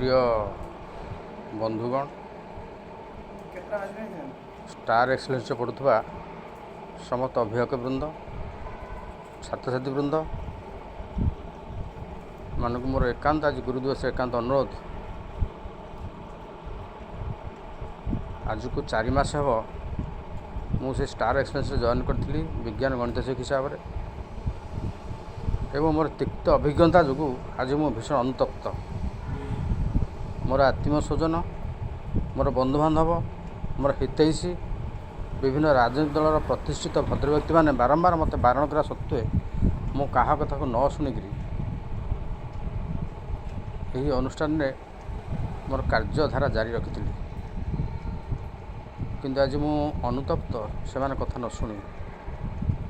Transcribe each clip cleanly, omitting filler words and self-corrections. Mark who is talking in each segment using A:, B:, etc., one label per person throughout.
A: ପ୍ରିୟ ବନ୍ଧୁଗଣ, ଷ୍ଟାର ଏକ୍ସଲେନ୍ସରେ ପଢ଼ୁଥିବା ସମସ୍ତ ଅଭିଭାବକ ବୃନ୍ଦ, ଛାତ୍ରଛାତ୍ରୀ ବୃନ୍ଦ ମାନଙ୍କୁ ମୋର ଏକାନ୍ତ ଆଜି ଗୁରୁ ଦିବସ ଏକାନ୍ତ ଅନୁରୋଧ। ଆଜକୁ 4 ମାସ ହେବ ମୁଁ ସେ ଷ୍ଟାର ଏକ୍ସଲେନ୍ସରେ ଜଏନ୍ କରିଥିଲି ବିଜ୍ଞାନ ଗଣିତ ଶିକ୍ଷକ ହିସାବରେ, ଏବଂ ମୋର ତିକ୍ତ ଅଭିଜ୍ଞତା ଯୋଗୁଁ ଆଜି ମୁଁ ଭୀଷଣ ଅନୁତପ୍ତ। ମୋର ଆତ୍ମୀୟ ସ୍ୱଜନ, ମୋର ବନ୍ଧୁବାନ୍ଧବ, ମୋର ହିତୈଷୀ, ବିଭିନ୍ନ ରାଜନୈତିକ ଦଳର ପ୍ରତିଷ୍ଠିତ ଭଦ୍ରବ୍ୟକ୍ତିମାନେ ବାରମ୍ବାର ମୋତେ ବାରଣ କରିବା ସତ୍ତ୍ୱେ ମୁଁ କାହା କଥାକୁ ନ ଶୁଣିକିରି ଏହି ଅନୁଷ୍ଠାନରେ ମୋର କାର୍ଯ୍ୟଧାରା ଜାରି ରଖିଥିଲି। କିନ୍ତୁ ଆଜି ମୁଁ ଅନୁତପ୍ତ ସେମାନେ କଥା ନ ଶୁଣି,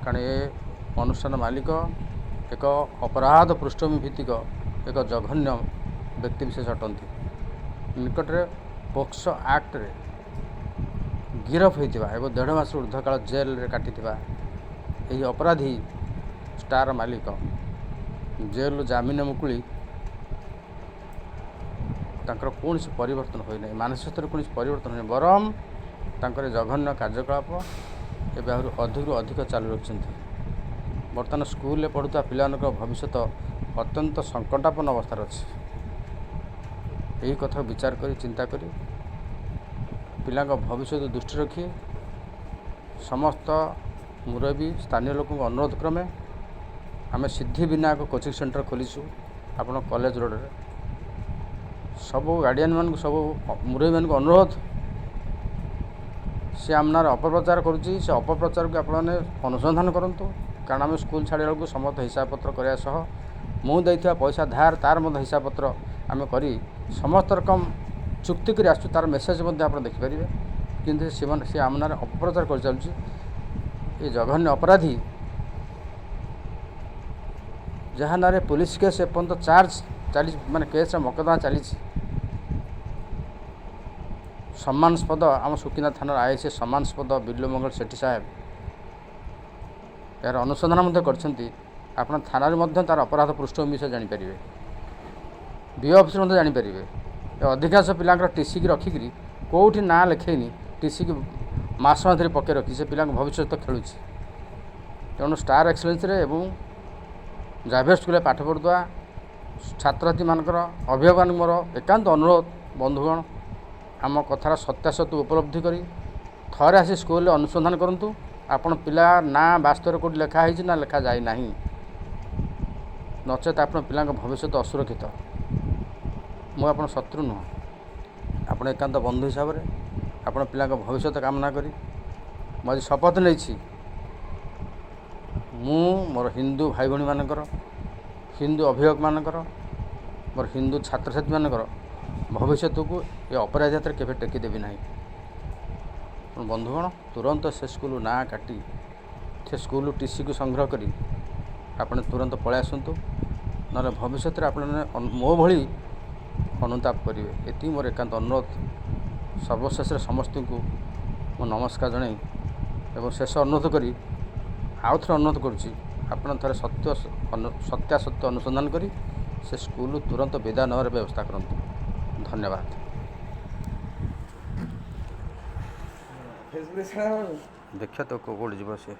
A: କାରଣ ଏ ଅନୁଷ୍ଠାନ ମାଲିକ ଏକ ଅପରାଧ ପୃଷ୍ଠଭୂମି ଭିତ୍ତିକ ଏକ ଜଘନ୍ୟ ବ୍ୟକ୍ତିବିଶେଷ ଅଟନ୍ତି। ନିକଟରେ ପୋକ୍ସୋ ଆକ୍ଟରେ ଗିରଫ ହୋଇଥିବା ଏବଂ 1.5 ମାସରୁ ଉର୍ଦ୍ଧ୍ୱ କାଳ ଜେଲରେ କାଟିଥିବା ଏହି ଅପରାଧୀ ଷ୍ଟାର ମାଲିକ ଜେଲରୁ ଜାମିନ ମୁକୁଳି ତାଙ୍କର କୌଣସି ପରିବର୍ତ୍ତନ ହୋଇନାହିଁ, ମାନସିକ ସ୍ତରରେ କୌଣସି ପରିବର୍ତ୍ତନ ହୋଇନାହିଁ, ବରଂ ତାଙ୍କର ଜଘନ୍ୟ କାର୍ଯ୍ୟକଳାପ ଏବେ ଆହୁରି ଅଧିକରୁ ଅଧିକ ଚାଲୁ ରଖିଛନ୍ତି। ବର୍ତ୍ତମାନ ସ୍କୁଲରେ ପଢ଼ୁଥିବା ପିଲାମାନଙ୍କର ଭବିଷ୍ୟତ ଅତ୍ୟନ୍ତ ସଙ୍କଟାପନ୍ନ ଅବସ୍ଥାରେ ଅଛି। ଏହି କଥାକୁ ବିଚାର କରି, ଚିନ୍ତା କରି, ପିଲାଙ୍କ ଭବିଷ୍ୟତ ଦୃଷ୍ଟି ରଖି ସମସ୍ତ ମୁରବୀ ସ୍ଥାନୀୟ ଲୋକଙ୍କ ଅନୁରୋଧ କ୍ରମେ ଆମେ ସିଦ୍ଧି ବିନାୟକ କୋଚିଂ ସେଣ୍ଟର ଖୋଲିଛୁ ଆପଣ କଲେଜ ରୋଡ଼ରେ। ସବୁ ଗାର୍ଡ଼ିଆନମାନଙ୍କୁ, ସବୁ ମୁରବୀମାନଙ୍କୁ ଅନୁରୋଧ, ସେ ଆମ ନାଁରେ ଅପପ୍ରଚାର କରୁଛି, ସେ ଅପପ୍ରଚାରକୁ ଆପଣମାନେ ଅନୁସନ୍ଧାନ କରନ୍ତୁ। କାରଣ ଆମେ ସ୍କୁଲ ଛାଡ଼ିଲା ବେଳକୁ ସମସ୍ତ ହିସାବପତ୍ର କରିବା ସହ ମୁଁ ଦେଇଥିବା ପଇସା ଧାର ତାର ମଧ୍ୟ ହିସାବପତ୍ର ଆମେ କରି ସମସ୍ତ ରକମ ଚୁକ୍ତି କରି ଆସୁଛୁ, ତାର ମେସେଜ୍ ମଧ୍ୟ ଆପଣ ଦେଖିପାରିବେ। କିନ୍ତୁ ସେମାନେ ସେ ଆମ ନାଁରେ ଅପପ୍ରଚାର କରିଚାଲୁଛି। ଏ ଜଘନ୍ୟ ଅପରାଧୀ ଯାହା ନାଁରେ ପୋଲିସ କେସ୍ ଏପର୍ଯ୍ୟନ୍ତ ଚାର୍ଜ ଚାଲିଛି, ମାନେ କେସ୍ର ମକଦ୍ଦମା ଚାଲିଛି। ସମ୍ମାନସ୍ପଦ ଆମ ସୁକିନ୍ଦା ଥାନାର ଆଇଆଇସି ସମ୍ମାନସ୍ପଦ ବିଲ୍ୱମଙ୍ଗଳ ସେଠୀ ସାହେବ ଏହାର ଅନୁସନ୍ଧାନ ମଧ୍ୟ କରିଛନ୍ତି। ଆପଣ ଥାନାରେ ମଧ୍ୟ ତାର ଅପରାଧ ପୃଷ୍ଠଭୂମି ବିଷୟରେ ଜାଣିପାରିବେ, ବିଓ ଅଫିସରେ ମଧ୍ୟ ଜାଣିପାରିବେ। ଏ ଅଧିକାଂଶ ପିଲାଙ୍କର ଟିସିକି ରଖିକିରି କେଉଁଠି ନାଁ ଲେଖେଇନି, ଟିସିକି ମାସ ମାସ ଧରି ପକାଇ ରଖି ସେ ପିଲାଙ୍କ ଭବିଷ୍ୟତ ଖେଳୁଛି। ତେଣୁ ଷ୍ଟାର ଏକ୍ସଲେନ୍ସରେ ଏବଂ ଜାଭିୟର ସ୍କୁଲରେ ପାଠ ପଢ଼ୁଥିବା ଛାତ୍ରଛାତ୍ରୀମାନଙ୍କର ଅଭିଭାବକମାନଙ୍କୁ ମୋର ଏକାନ୍ତ ଅନୁରୋଧ, ବନ୍ଧୁଗଣ, ଆମ କଥାର ସତ୍ୟାସତ୍ୟ ଉପଲବ୍ଧି କରି ଥରେ ଆସି ସ୍କୁଲରେ ଅନୁସନ୍ଧାନ କରନ୍ତୁ। ଆପଣ ପିଲା ନାଁ ବାସ୍ତବରେ କେଉଁଠି ଲେଖା ହେଇଛି ନା ଲେଖା ଯାଇନାହିଁ, ନଚେତ ଆପଣ ପିଲାଙ୍କ ଭବିଷ୍ୟତ ଅସୁରକ୍ଷିତ। ମୁଁ ଆପଣ ଶତ୍ରୁ ନୁହଁ, ଆପଣ ଏକାନ୍ତ ବନ୍ଧୁ ହିସାବରେ ଆପଣ ପିଲାଙ୍କ ଭବିଷ୍ୟତ କାମନା କରି ମୁଁ ଆଜି ଶପଥ ନେଇଛି। ମୁଁ ମୋର ହିନ୍ଦୁ ଭାଇ ଭଉଣୀମାନଙ୍କର, ହିନ୍ଦୁ ଅଭିଭାବକମାନଙ୍କର, ମୋର ହିନ୍ଦୁ ଛାତ୍ରଛାତ୍ରୀମାନଙ୍କର ଭବିଷ୍ୟତକୁ ଏ ଅପରାଧୀ ହାତରେ କେବେ ଟେକି ଦେବି ନାହିଁ। ତେଣୁ ବନ୍ଧୁଗଣ, ତୁରନ୍ତ ସେ ସ୍କୁଲରୁ ନାଁ କାଟି ସେ ସ୍କୁଲରୁ ଟିସିକୁ ସଂଗ୍ରହ କରି ଆପଣ ତୁରନ୍ତ ପଳାଇ ଆସନ୍ତୁ, ନହେଲେ ଭବିଷ୍ୟତରେ ଆପଣମାନେ ମୋ ଭଳି ଅନୁତାପ କରିବେ। ଏତିକି ମୋର ଏକାନ୍ତ ଅନୁରୋଧ। ସର୍ବଶେଷରେ ସମସ୍ତଙ୍କୁ ମୁଁ ନମସ୍କାର ଜଣାଇ ଏବଂ ଶେଷ ଅନୁରୋଧ କରି ଆଉ ଥରେ ଅନୁରୋଧ କରୁଛି, ଆପଣ ଥରେ ସତ୍ୟାସତ୍ୟ ଅନୁସନ୍ଧାନ କରି ସେ ସ୍କୁଲରୁ ତୁରନ୍ତ ବିଦାୟ ନେବାର ବ୍ୟବସ୍ଥା କରନ୍ତୁ। ଧନ୍ୟବାଦ। ଦେଖିବା ତ କେଉଁଠି ଯିବ ସେ।